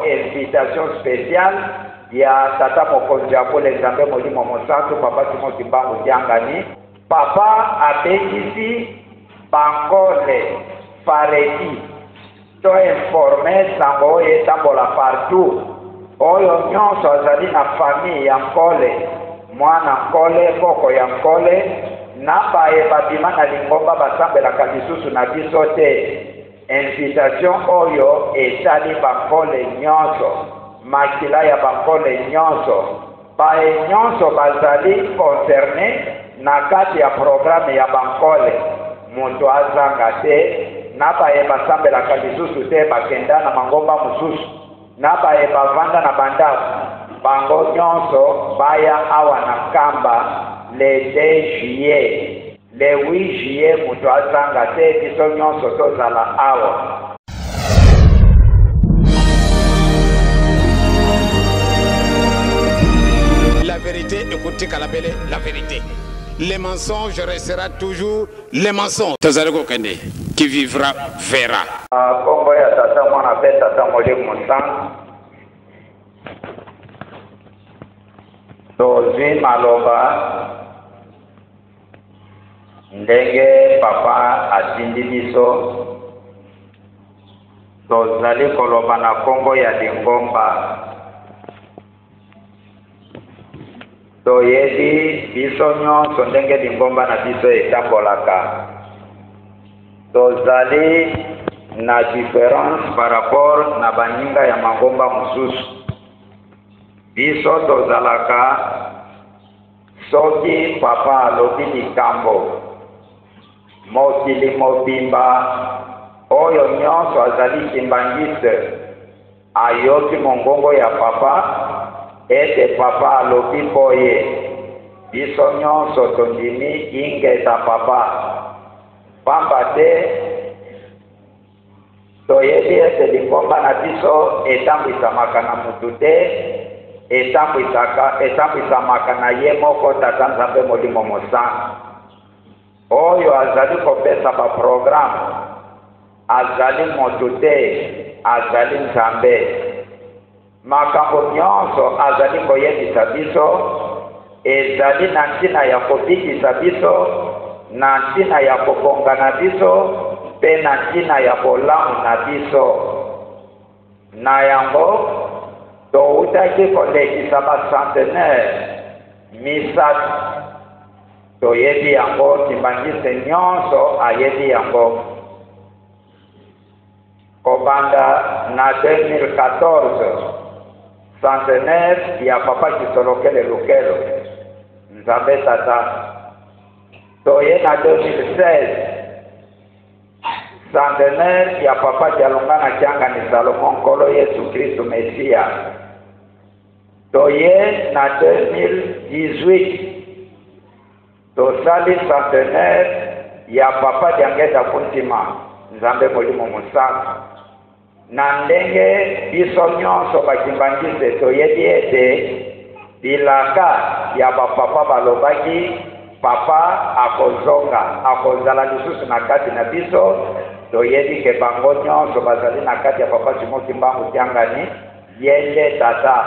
Invitation speciale ya tata mokonzi ya bule Nzambe Molimo Mosantu Papa Simon Kimbangu Kiangani. Papa abengisi bankole faredi to informe sango oyo etambola partout, oyo nyonso azali na famille ya nkole, mwana nkole, koko ya nkole na baye babima na lingomba basambelaka lisusu na biso te. Invitation oyo etali bankole nyonso, makila ya bankole nyonso, baye nyonso bazali concerne na kati ya programme ya bankole, moto azanga te, na baye basambelaka lisusu te bakenda na mangomba mosusu, na baye bavanda na bandako, bango nyonso baya awa na Nkamba le 2 juillet. Le 8 juillet moto azanga te, biso nyonso tozala awa. La vérité ekotikala bele la vérité. Le mensonge restera toujours le mensonge. Tozali kokende, qui vivra verra. Kombo ya Tata, Mwana mpe Tata Molimo Mosantu. Tozwi maloba Ndenge Papa atindi biso, tozali koloba na nkombo ya lingomba. Toyebi biso nyonso ndenge lingomba na biso etambolaka. Tozali na difference par rapport na baninga ya mangomba mosusu. Biso tozalaka Soki papa alobi likambo, mokili mobimba oyo nyonso azali kimbanguiste ayoki mongongo ya papa ete papa alobi boye, biso nyonso tondimi ingeta papa, pamba te Toyebi ete lingomba na biso etambwisamaka na mutu te, etambwisaka, etambwisamaka na ye moko Tata Nzambe Molimo Mosantu, oyo azali kopesa ba programme. Azali moto te, azali Nzambe. Makambo nyonso azali koyebisa biso ezali na ntina ya kobikisa biso, na ntina ya kobonga na biso mpe na ntina ya bolamu na biso. Na yango, toutaki kolekisa ba centenaires misatu. Toyebi yango, Kimbanguiste nyonso ayebi yango. Kobanda na 2014, centenaire ya Papa Kisolokele Lukelo, Nzambe Tata, toye na 2016, centenaire ya Papa Dialungana Kiangani Salomon Nkolo Yesu Kristu Mesiya, toye na 2018, Tosali centenaire ya Papa Diangenda Kuntima, Nzambe Molimo Mosantu. Na ndenge biso nionso ba Kimbanguiste toyebi ete bilaka ya ba papa balobaki Papa akozonga, akozala lisusu na kati na biso, toyebi ke bango nionso bazali na kati ya Papa Simon Kimbangu Kiangani, ye nde Tata.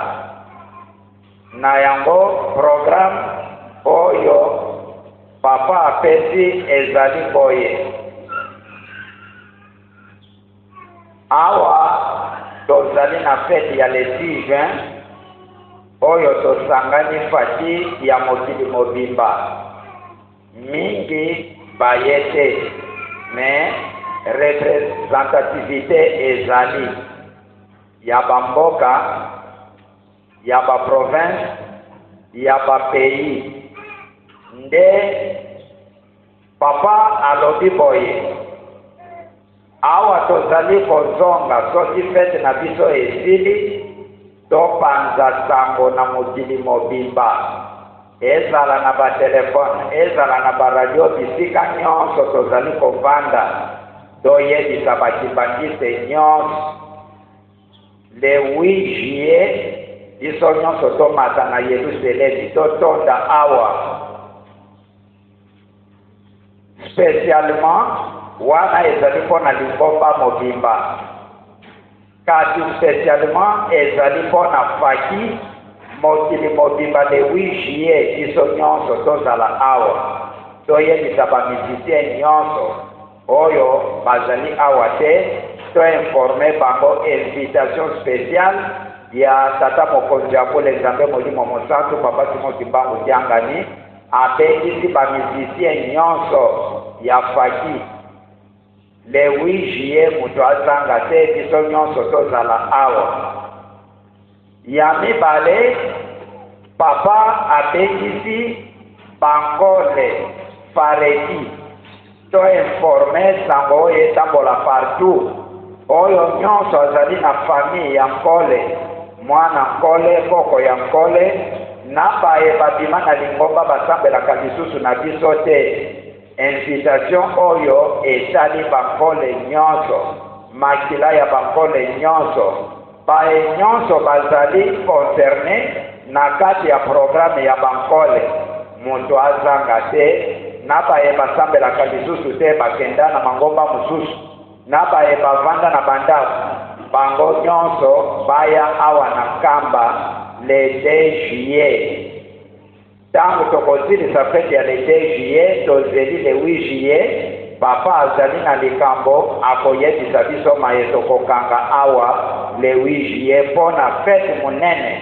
Na yango, programe oyo Papa apesi ezali boye. Awa tozali na fete ya le 6 juin oyo tosangani fati ya mokili mobimba. Mingi baye te, mais representativite ezali ya ba mboka. ya ba province ya ba pays nde papa alobi boye awa tozali kozonga soki fete na biso esili topanza sango na mokili mobimba ezala na ba telefone ezala na ba radio bisika nyonso tozali kovanda toyebisa ba kimbanguiste nyonso Le 8 juillet, biso nyonso tomata na Yeluselemi, totonda awa. Specialement, wana ezali mpo na lingomba mobimba. Kasi spécialement ezali mpo na faki mokili mobimba. Le 8 juillet, biso nyonso tozala awa. Toyebisa bamusicien nyonso oyo bazali awa te, toinforme bango invitation spéciale ya tata mokonzi ya bule, Nzambe Molimo Mosantu, Papa Simon Kimbangu Kiangani, abengisi bamusicien nyonso ya faki le 8 juillet. Moto azanga te, biso nyonso tozala awa. Ya mibale, papa abengisi bankole faredi. Toinforme sango oyo etambola partout. Oyo nyonso azali na famille ya nkole, mwana nkole, koko ya nkole, na baye babima na lingomba, basambelaka lisusu na biso te, invitation oyo etali bankole nyonso, makila ya bankole nyonso, baye nyonso bazali concerné na kati ya programme ya bankole, moto azanga te, na baye basambelaka lisusu te, bakenda na mangomba mosusu, na baye bavanda na bandako, bango nyonso baya awa na Nkamba le 2 juillet. Ntango tokosilisa fête ya le 2 juillet, tozeli le 8 juillet, papa azali na likambo akoyebisa biso maye tokokanga awa le 8 juillet mpo na fête monene,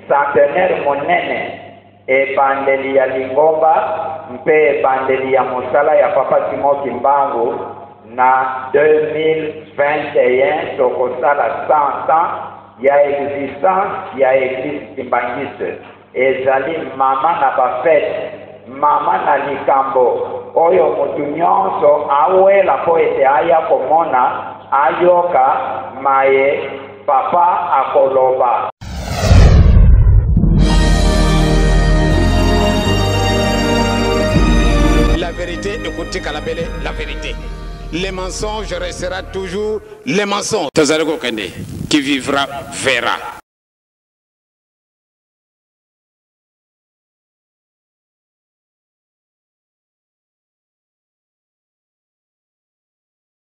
centenaire monene, ebandeli ya lingomba mpe ebandeli ya mosala ya Papa Simon Kimbangu. Na 2021 tokosala 100 ans ya existence ya Église Kimbanguiste. Ezali mama na bafête, mama na likambo oyo motu nyonso awela mpo ete aya komona, ayoka maye papa akoloba. La vérité ekotikala bele la vérité. Le mensonge restera toujours le mensonge. Tozali kokende. Qui vivra verra.